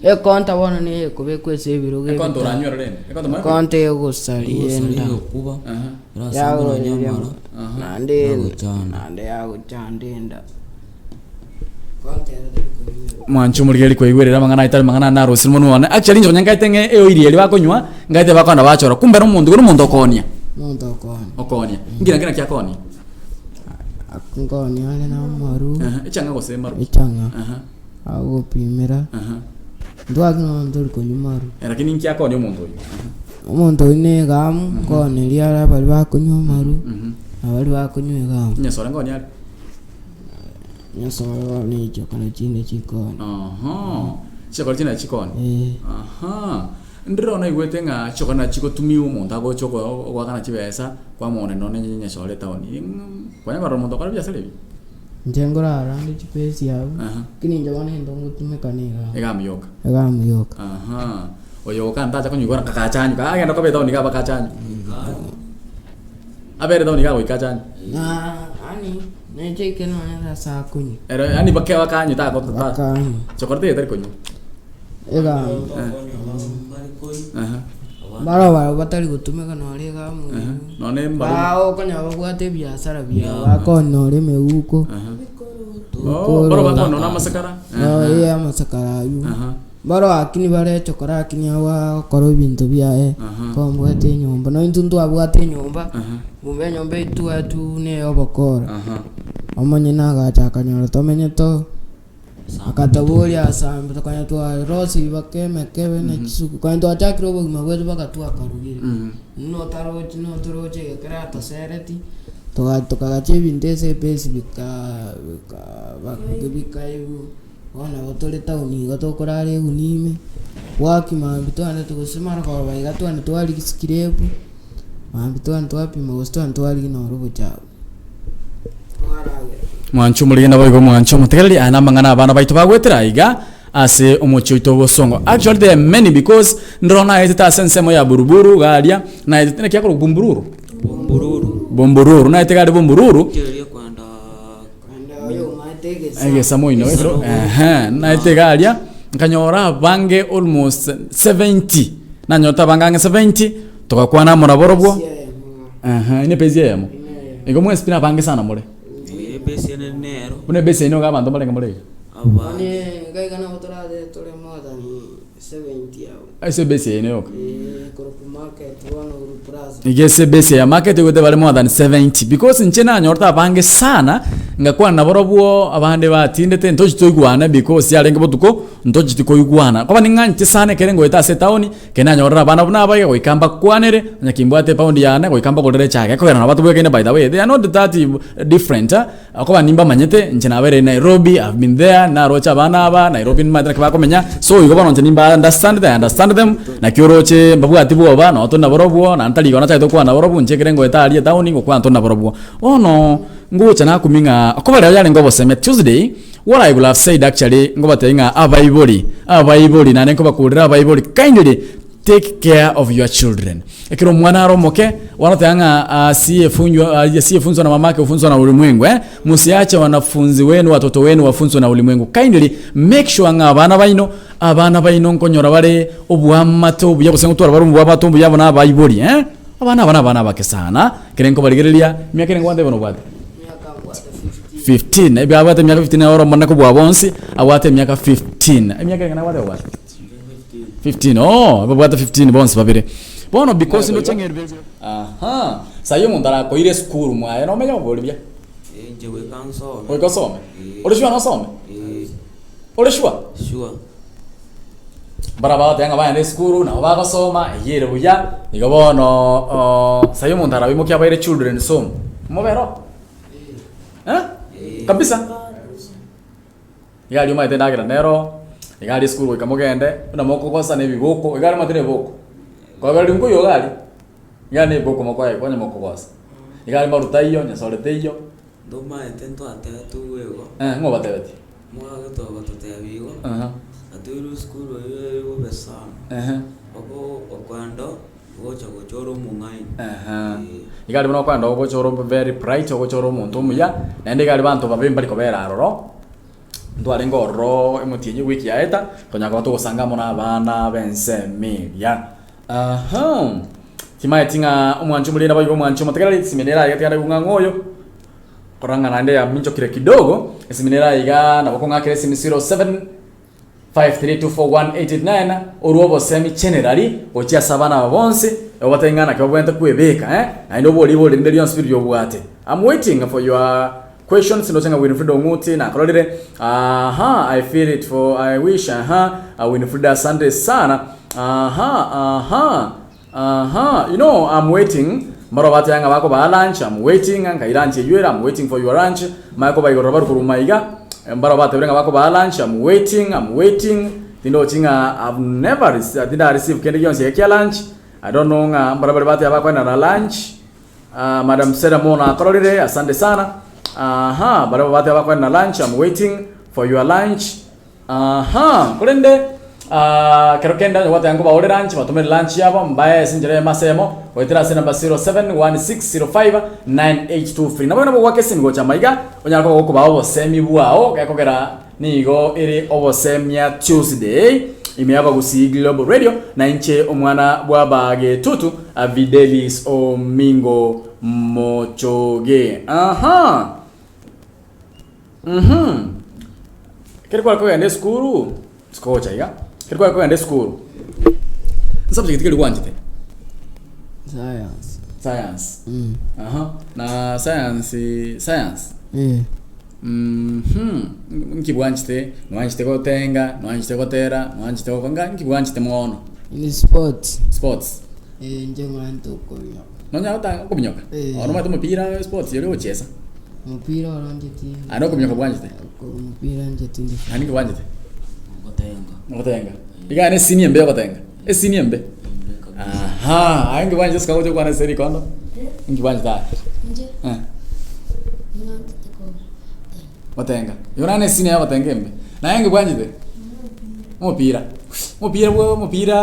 Ekonta bono nigo ekobekwa ase ebirogo Ekonta ebita. oranywe rende. Ekonta manywe. Ekonta egosaria Egosaria enda. egokuba, erasambere Yagoreria onyamara, naende yagochanda. naende yagochanda enda. Mwanche omorigeri kwaigwerera amang'ana aye tari mang'ana ande arosire monwe one. Actually inche konya nkaete ng'a eoiri eria bakonywa, nkaete bakogenda bachora, kumbe nomonto igo nomonto okoonia. Omonto okoonia. Okoonia. Nki naki naki akoonia? Nkoonia are na amaru. Ehe, echang'a gose maru? Echang'a. Aha. Agopimera. Aha. Ntwaki nonya tori konywa maru. Eh, lakini nki akoonia omonto oyio? Omonto oyio na egamu, nkooneria are abaria bakonywa amaru, na baria bakonywa egamu. Nyasore nkoonia are? Nyasae ne chikora chinde chikoni. Aha. Chikora chinde chikoni. Eh. Aha. Ndire ono naigwete ng'a chikora nachi chigotumiwa omonto agocha ogoakana chibesa kwamona nonye nyesore etown. Kwanya korora omonto okora ebiasara ebi? Inche nkorara ande chipesi abwo, Aha. lakini inche bono egento ngotumeka na egamu. Egamu yoka. Egamu yoka. Aha. Oyo oka ntacha konywa kagachanywa agenda koba etown iga bakachanywa. Abere town iga goika achanywe. Na yaani nechaike nonya ase akonywa. Ero yaani bake bakanywe tako ta Bakanywa. Chokora taiyo tari konywa. Egamu. Aha. Mbaro barabwo batari gotumeka nore egamu Aha. eywo. Nonye mbaro. Bao okonyora babwate ebiasara biabo bakoonia nore emeuko. Aha. Oh, mbaro bakoonia nonye amasakara. Ee amasakara aywo. Aha. Mbaro akini bare chokora akini agwo agokora ebinto biaye, kombwate enyomba. Nonya intwe ntwabwate enyomba, kumbe enyomba eywo twaetwe na ey'obokora. Omonyene agacha akanyora tomenyete oo, akatoboria asambe tokanya twarosirie mpaka emekebe na chisuku, konya twachakire obogima bwetu mpaka twakarugire. Notarochi notoroche ekero atosereti, toga tokagacha ebinto ase ebase bika bika bikaigwa. Bono nabo tore town iga tokorara egunia ime. Bwaki mambia twagenda gose marogoba iga twagenda twarigia chikirebu, mambia twagenda twapima gose twagenda twarigia noro obochafu. Twaragera. Mwanche omorige naboigo mwanche omotegereri aya namang'ana abana baito bagwetera aiga ase omochie oito obosongo. Actually there are many because ndoro naetete ase ensemo ya Buruburu iga aria naetete naki akorokwa Bumbururu? Bombururu. Bombururu naete iga aria Bombururu. Rigereria kwenda Egesa moino ekero ehe naete iga aria nkanyora abange almost 70 nanyorete abange ang'e 70 togakwana amo naborobwo ehe ine ebase eyemo igo mwensi pi nabange sana more Ebase ene nero. Buna ebase yaino iga abanto mbarenge more iga. Abange. Iga nabo torabe tore more than 70 abwo. Ase ebase yaino yoka. Eeh korokwa market bono Uhuru Plaza. Iga ase ebase ya market gote bare more than 70 because inche nanyorete abange sana ngakwana naborobwo abande batindete ntochi toigwane because yarenge botuko ntocheti koigwana. Koba ning'anchete sana ekere ngoeta ase etown ekero nanyorire abana buna aba iga goika mbakwanere onye kimbwate epaundi yane goika mbagorere echae gekogera nabo batobwekaine by the way they are not that different. Okoba nimbamanyete, inche nabeire Nairobi, I've been there, naroche abana aba, Nairobi nimanyete naki bakomenya, so igo bono inche nimba understand, I understand them, naki oroche mbabwati bwoba, nonye tore naborobwo, naende tari igo nachagete gokwana naborobwo, inche ekere ngoeta aria etown, ngokwana tore naborobwo. Bono, ngocha nakumia ng'a okoba rero yarenge obosemia Tuesday, what I would have said actually, ngobatebia ng'a abaibori, abaibori naende nkobakurera abaibori kindly, Take care of your children. Ekero omwana are omoke, wanoteba ng'a asiyefunjwa asiyefunzwa na mamake hufunzwa na ulimwengu eh? Musiache wanafunzi wenu watoto wenu wafunzwe na ulimwengu. Kindly make sure ng'a abana baino abana baino nkonyora bare oboamate obuya gose ngotwara bare oboamate obuya abo na abaibori eh? Abana aba nabana abake sana, ekere nkobarigereria, emiaka ere ngwateba nobwate? Emiaka mbwate 15. 15, ebi abwate emiaka 15 ore omonene kobua bonsi, abwate emiaka 15. Emiaka ere ng'a nabwate obwate? 15 oh babwate 15 bonsi babere bono because ndoche ng'e aha sayi omonto arakoire esukuru mwaye nomenya obori buya Eh, inche goika nsome. goika osome Eh. ore sure nosome Eh, ore sure sure. Mbara bagoteba ng'a bagende esukuru nabo bagosoma eyio ere buya igo bono oh, sayi omonto arabaimokia abaire children's home mobere oo eh kabisa. Iga aria omanyete endagera nero, iga aria esukuru goika mogende, buna mokogosa na ebiboko, iga aria omanyete na ebiboko, kobereri nkoiyo iga aria, iga aria na ebiboko mokoegwa onye mokogosa. Iga aria maru taiyo, nyasore teiyo. Ntomaete ntwatebetigwe igo. Eh, ng'o obatebetie? Mwagete ogototebia igo, Aha. atoirwe esukuru eywo ere bobe sana. Ehe. Oko okoenda gocha gochora omong'aini. Ehe. Iga aria buna okoenda ogocha ore very bright, ogocha ore omonto omuya, naende iga aria banto babe mbari kobera aroro, ntwarenge ororo emotienyi ewiki yaeta, tonyara koba togosanga amo na abana b'ensemo eria. Aha, timaeti ng'a omwancho omorende naboigo omwancho omotegereri, esimi nere aiga tiga naigwe ng'a ng'o oyo, korora ng'a naende yaminchokire kidogo, esimi nere aiga nabo okong'akera esimi 07. 5324189 Orue obosemi generally gochia ase abana aba bonsi, obatebie ng'a naki babwenerete kwebeka eh, naende oborie ribori rinde rionsi pi riria obwate. I'm waiting for your questions ndoche ng'a Winfrida Ong'uti nakororire aha I feel it for I wish aha Winfrida asante sana aha aha aha you know I'm waiting mbaro bateba ng'a bakobaa lunch I'm waiting nkai lunch eywo ere I'm waiting for your lunch manye kobaigorera baru korwa maiga mbaro batebire ng'a bakobaa lunch I'm waiting I'm waiting tindochi ng'a I've never rece tinda receive kende gionsi eke kia lunch I don't know ng'a mbaro baria bateba bakoenana lunch ah madam Sarah mono akororire asante sana aha barabwo bateba bakoenana lunch I'm waiting for your lunch Aha, korende ah, kero kende onye gwateba nkobaore lunch, batomere lunch yabo, mbae ase enchera eyemo ase eyemo, goetera ase enamba 0716059823. Nabo nabo goaka esimi gocha maiga, onyare koba gokobaa obosemi bwao, gekogera nigo ere obosemia Tuesday, ime y'Abagusii Global Radio, na inche omwana bw'Abagetutu, Videlis Omingo Mochoge. Aha. Mhm. Ekero kware kogenda esukuru, sikogocha iga, ekero kware kogenda esukuru, subject keri gwanchete? Science. Science. Mm. Aha, na science science? Eh. Mhm, nki bwanchete? Nwanchete gotenga, nwanchete gotera, nwanchete goko nga nki bwanchete mono? Ni sports. Sports. Eh, inche ng'anchete okominyoka. Nonyara gotanga okominyoka? Eh. Omanyete omopira sports oria ogochiesa? Omopira oro inche tindi. Aye nokominyoka bwanchete? Omopira inche tindi. Naende ninki bwanchete? Gotenga. Gotenga. Iga ne esini embe ogotenga. Esini embe. Embe kabisa. Aha, aye nki bwanchete sika gocha gokwana ase rikondo? Nki bwanchete aye? Inche Eh, ng'anchete kotenga. gotenga. Igo nane esini yaye ogotenga embe. Naye nki bwanchete? Omopira. Omopira bwa omopira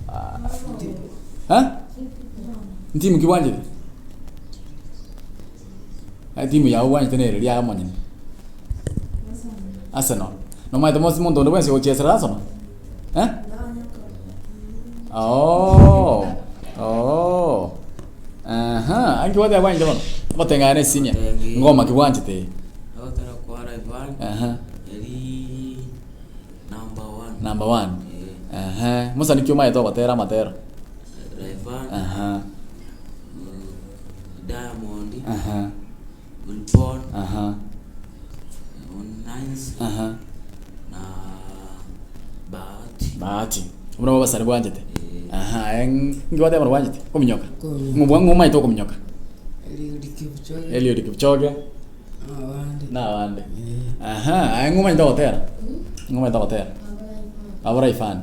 ah, eh? Ntimu ki bwanchete? Etimu yago bwanchete nere eria yaye omonyene? Arsenal. Nomanyete monsi monto onde bwensi ogochiesera Arsenal? Eh? Ooh, ooh, aha, inki gwateba bwanchete bono? Ogotengana na esenior, Ogotengi. ngoma ki bwanchete eye? Ogotera kwa Rayvanny, Aha. eri number one. Number one. Eh, Ehe, mosani ki omanyete ogotera amatero? Rayvanny, Aha, Diamond, aha, Wilbon, aha, Harmonize, aha. na Bahati. Bahati. Buna obosani bwanchete. Eh. Aha, aye nki gwateba bono bwanchete? Kominyoka. Kominyoka. Ng'o ng'o omanyete okominyoka? Eliud Kipchoge Eliud Kipchoge na abande. na abande. Eh. Aha, aye ng'o omanyete ogotera? Ng'o omanyete ogotera? Abora Ifani.